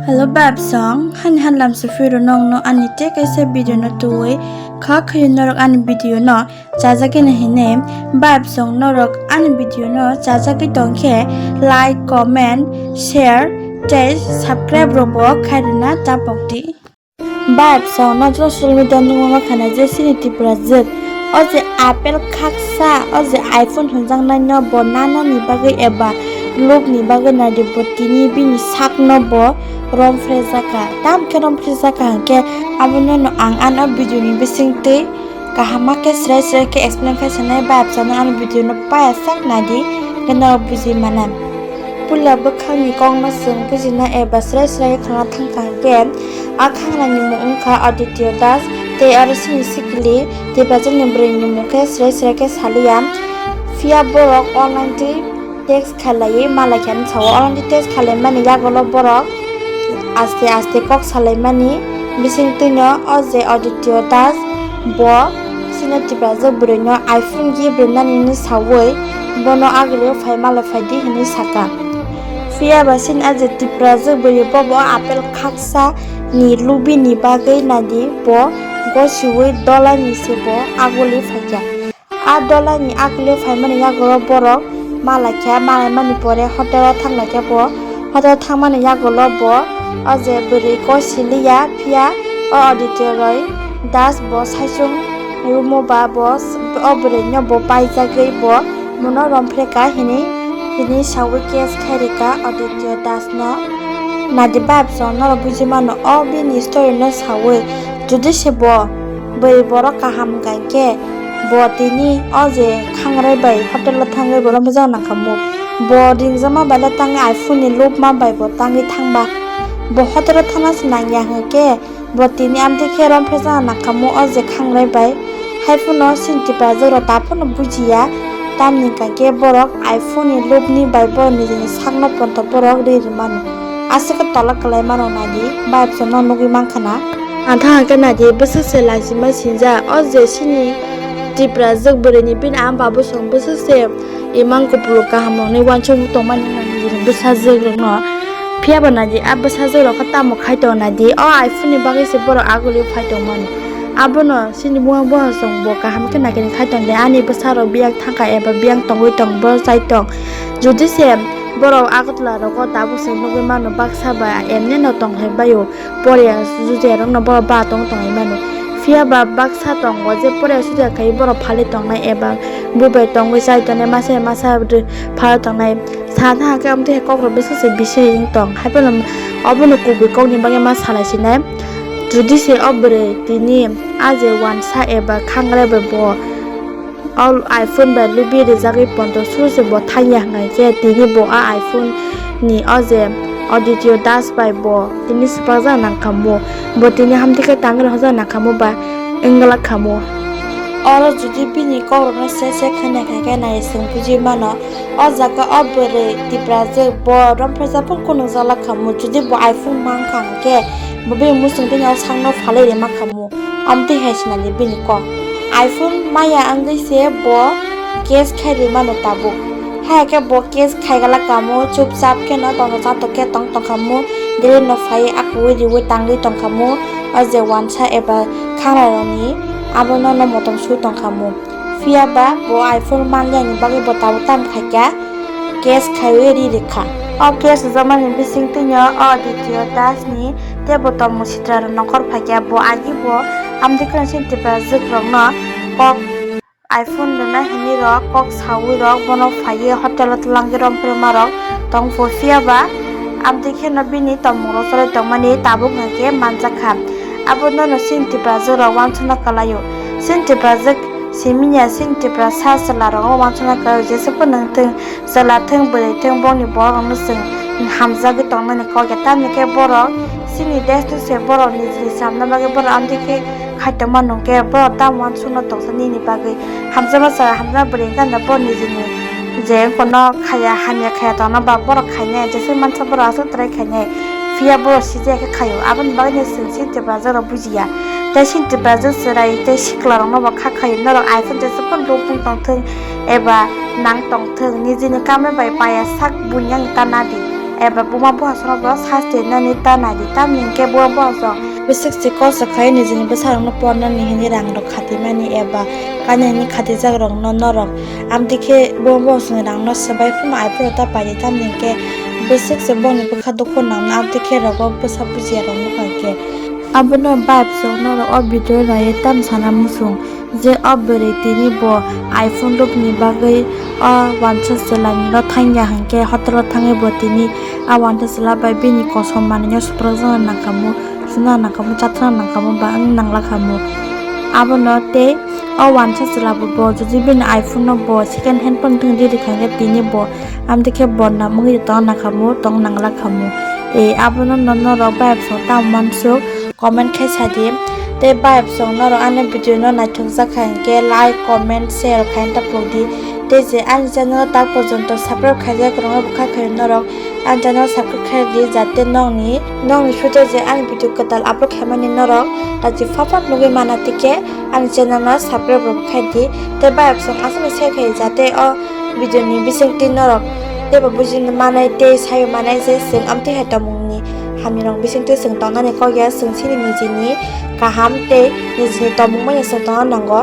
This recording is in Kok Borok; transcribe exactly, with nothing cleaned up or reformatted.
Hello babsong, hani hanlam sufiro nongno ani tei kaisa video no tuwi kha khayo norok ani video no chajagwi na hinwi babsong norok ani video no chajagwi tongkhe like, comment, share tei subscribe rokbo khairina tapokdi. Babsong no social media nungma khana je sini Tiprajwk o je apple khaksa o je iPhone hwnjaknai no bo nanani bagwi eba lobni bagwi naidi bo tini bini sak no bo romphrejakha. Tamkhe romphrejakha hwnkhe abono no ang ano video ni bisingtwi kaham khe srai srai khe explain khai sanai. Babsong no ano video no paya sak naidi hwnkhe norok buji mano. Puila bwkhakni kokno chwng bujina eba srai srai khwna thangkha hwnkhe, a khangrani mung wngkha Aditya Das tei aro chini sikili Tiprajwkni bwrwini mung khe srai srai khe saliya. Phiya borok online twi text khalaiwi malaikha hinwi sao. Online twi text khalaimani yagulo borok aste aste kok salaimani bisingtwino o je Aditya Das bo chini Tiprajwk bwrwino iPhone gift rwnani hinwi saui bono agulio phai malai phaidi hinwi sakha. Phiya ba chini a je Tiprajwk bwrwi bobo apple khaksa ni lubini bagwi naidi bo gosiui dolaini se bo aguli phaikha. A dolaini agulio phaimani yagulo borok malaikha, malaimani pore hotel o thanglaikha bo. Hotel o thangmani yagulo bo o je bwrwi kosiliya, phiya o Aditya Roy Das bo saichung rumo ba bo s-, o bwrwino bo paijagwi bo muno romphre ka hinwi, hinwi saui case khairika Aditya Das no. Naidi babsong norok buji mano o bini story no saui, jodi se bo bwrwi borok kaham hwnkha khe bo tini o je khangrai bai hotel o thangwi bo romphre jagwi nangkha mo. Bo ringjakma bai le tangwi iPhone ni lobma bai bo tangwi thangba. Bo hotel o thangna se nangya hwnkhe bo tini amtwi khe romphre jagwi nangkha mo o je khangrai bai. Hai phano chini Tiprajwk rok ta phano bujiya, tamni hwnkha khe borok iPhone ni lobni bai borok nijini sakno ponto borok ri rwmano. Aswk khe tola kwlai mano naidi, babsong no nugwi mankha na. Ang thang khe naidi bwswk se laisima sinjak o je chini Tiprajwk bwrwini bini ama babu song bwswk se imang kupuluk kaham rokni uansuk tongmani nini bwsajwk rokno. Phiya ba naidi a bwsajwk rok khe tamo khai tongo naidi, o iPhone ni bagwi se borok agulio phai tongmani. Abono chini buma buma song bo kaham khe naikhe khai tong de, ani bwsa rok biyang thangkha eba biyang tongwi tong bo chai tong. Jodi se borok Agartala rogo tabuk se nugwi mano baksa ba emne no tong hai baio. Poriya suja rokno borok ba tong tong mano. Phiya ba baksa tongo je poriya suja khai borok phali tongnai eba bubai tongwi chai tongnai masa masa phalwi tongnai. Sana hwnkhe amtwi hai kokrok bwswk se bisi wng tong. Hai phano obono kubui kokni bagwi ma salai sinai. Jodi se o bwrwi tini a je uansa eba khangrai bai bo o iPhone bai lubi rijagwi pondo suru se bo thangya hwnkhe tini bo a iPhone ni o je Aditya Das bai bo tini swprakjak nangkhamu, bo tini hamtwi khe tangwi rwhajak nangkhamu ba wngla khamu. Oro jodi bini kokrokno se se khwna kha khe nai chwng buji mano, o jaga o bwrwi Tiprajwk bo romphrejakphano nukjak la khamu, jodi bo iPhone mankha hwnkhe bo bini muchungtwino sakno phalwi rima khamu. Amtwi hai swnamdi bini kok. iPhone maya wngwi se bo case khai rwi mano tabuk. Hai khe bo case khai gala kamo chupchap kheno tongthok chathok khe tong tongkhamu, dili no phai akui riui tangwi tongkhamu, o je uansa eba khangrairokni abono no motom sui tongkhamu. Phiya ba bo iPhone manliya ni bagwi bo tabuk tamo khaikha. Case khaiwi ri rikha. O case rijamani bisingtwino o Aditya Das ni teibo tongmung sitra rok nongkhor phaikha, bo agi bo amtwi kheno chini Tiprajwk rokno kok iPhone rwna hinwi rok kok sawi rok bono phaiwi hotel o twlangwi romphre ma rok tongphu, phiya ba amtwi kheno bini tongmung rok choli tongmani tabuk hwnkhe manjakha. Abono no chini Tiprajwk rok uansukna kwlaio. Chini Tiprajwk simiya chini Tiprasa chwla rok uansukna kwlaio, jesukphano wngthung. Chwla thung, bwrwi thung, bongni borok rokno chwng hamjagwi tongnani kok ya, tamni khe borok chini desh no se borok nijini chamna bagwi borok amtwi khe khai tongma nung khe borok tamo uansukno tongsa nini bagwi hamjakma chwla hamjakma bwrwi wngkha hwnba borok nijini je wngkha no khaya hamya khaya tongna ba borok khainai jeswk mansa borok aswk try khainai phiya borok sijaya khe khaio aboni bagwi no chwng chini Tiprajwk rok bujiya tei chini Tiprajwk chwrai tei sikla rokno bo kha khaio norok iPhone jeswk phano lubung tongthung eba nang tongthung, nijini kamai bai paya sak buini ta nadi. eba buma bwsarokno sasti nani ta naidi, tamni hwnkhe buma bwsarok bwswk se kosto khai nijini bwsarokno pornani hwnwi rang rok khatimani eba kanya hwnwi khatijak rokno norok amtwi khe buma bwsarokni rangno swbai phano aphuru ta paidi, tamni hwnkhe bwswk se bongni bwkha dukhu nangno amtwi khe rogo bwsa bujiya rok nukha khe. Abono bike chwng norok o video naiwi tam sana muchung je o bwrwi tini bo iPhone rwkni bagwi o wansa chwlaini no thangya hwnkhe hotel o thangwi bo tini a wansa chwla bai bini kosom manwino suprakjak nangkhamu, suna nangkhamu, chathana nangkhamu ba wng nangla khamu. Abono tei o wansa chwla bo, bo jodi bini iPhone no bo second hand phone thwngwi rikha hwnkhe tini bo amtwi khe bo namungwi tong nangkhamu, tong nangla khamu. E abono no norok bike chwng tam mansuk. Comment khai sa di. Tei bayapsong norok ani video no naithok jak kha hinkhe like, comment, share khai ta pok di. Tei je ani channel o tak porjonto subscribe khaijak kwrwngno bwkha khaio norok ani channel subscribe khai di, jate nokni nokni future je ani video kwtal upload khaimani norok raji phap phap nugwi mana tikhe ani channel no subscribe rok khai di. Tei bayapsong aswk share khai jate o video ni bisingtwi norok teibo buji manai tei sayo manai je chwng amtwi hai tongmungni hamya rok bisingtwi chwng tongnani kok ya, chwng chini nijini kaham tei nijini tongmung manya chwng tongna nango.